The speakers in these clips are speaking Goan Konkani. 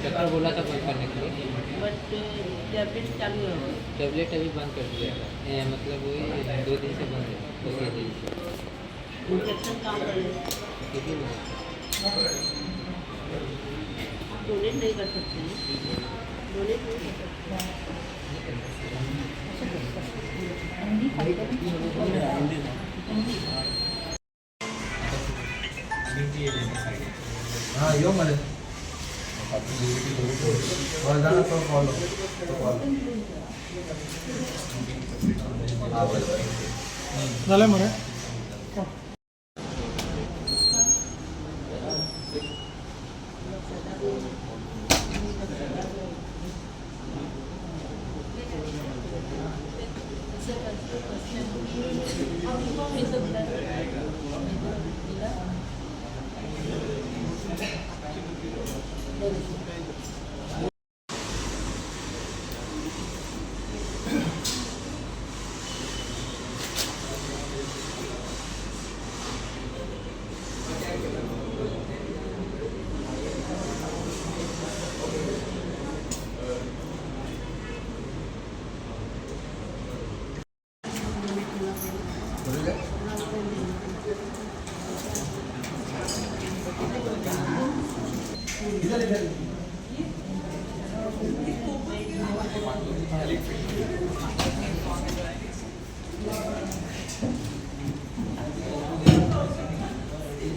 डॉक्टर बोला था बंद करने के लिए। बट टैबलेट चालू है। टेबलेट अभी बंद कर दिया है, मतलब वही 2 दिन से बंद है उसकी वजह से। इंजेक्शन काम कर रहे हैं। कितनी बंद? डोनेट नहीं कर सकते हैं, डोनेट नहीं कर सकते। हा, यो मरे. जाणा तो कॉल, तो कॉल. हा, बरं. जालें मरे. इधर, इधर.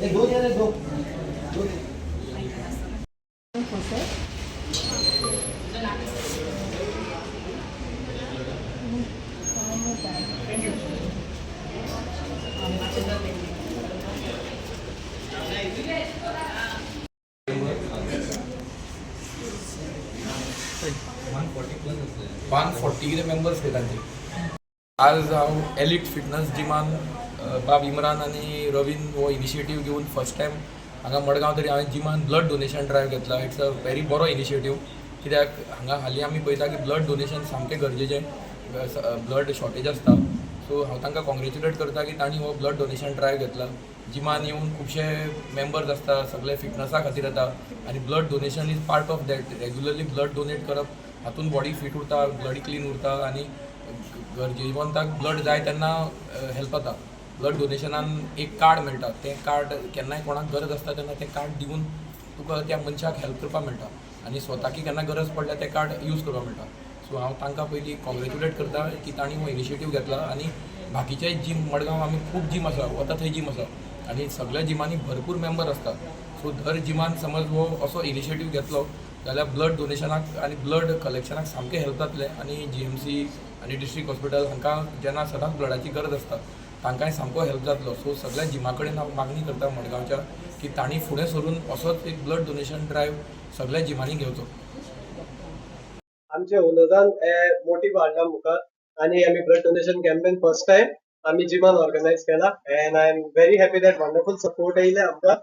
एक दो दे, दो दो दे. 140 कितें मेंबर्स न्ही तांचे. आज हांव एलिट फिटनस जिमान बाब इमरान आनी रवीन हो इनिशिएटीव घेवन फर्स्ट टायम हांगा मडगांव तरी हांवें जिमान ब्लड डोनेशन ड्रायव्ह घेतला. It's a very बरो इनिशिएटीव, कित्याक हांगा हालीं आमी पळयता की ब्लड डोनेशन सामकें गरजेचें, ब्लड शॉर्टेज आसता. सो हांव तांकां कॉंग्रेच्युलेट करता की तांणी हो ब्लड डोनेशन ड्रायव्ह घेतला. जिमान येवन खुबशे मेंबर्स आसता, सगळे फिटनसा खातीर येता आनी blood donation is part of that. Regularly blood donate करप, हातून बॉडी फिट उरता, ब्लड क्लीन उरता आनी गरजेवंताक ब्लड जाय तेन्ना हेल्प जाता. ब्लड डोनेशनान एक कार्ड मेळटा. तें कार्ड केन्नाय कोणाक गरज आसता तेन्ना तें कार्ड दिवन तुका त्या मनशाक हेल्प करपाक मेळटा आनी स्वताकी केन्ना गरज पडल्यार तें कार्ड यूज करपाक मेळटा. सो हांव तांकां पयलीं कॉंग्रेच्युलेट करता की तांणी हो इनिशिएटीव घेतला. आनी बाकीचे जीम, मडगांव आमी खूब जीम आसा, वता थंय जीम आसा आनी सगळ्या जिमांनी भरपूर मेंबर आसता. सो दर जिमान समज हो असो इनिशिएटीव घेतलो जाल्यार ब्लड डोनेशनाक आनी ब्लड कलेक्शनाक सामकें हेल्प जातलें आनी जीएमसी आनी डिस्ट्रिक्ट हॉस्पिटल हांकां जेन्ना सदांच ब्लडाची गरज आसता, तांकांय सामको हेल्प जातलो. सो सगळ्या जिमा कडेन हांव मागणी करता मडगांवच्या की तांणी फुडें सरून असोच एक ब्लड डोनेशन ड्रायव्ह सगळ्या जिमांनी घेवचो. आमचे ओनरान मोटिव हाडला मुखार आनी आमी blood donation campaign first time आमी जिमान ऑर्गनायज केला and I am very happy that wonderful support येयले आमकां.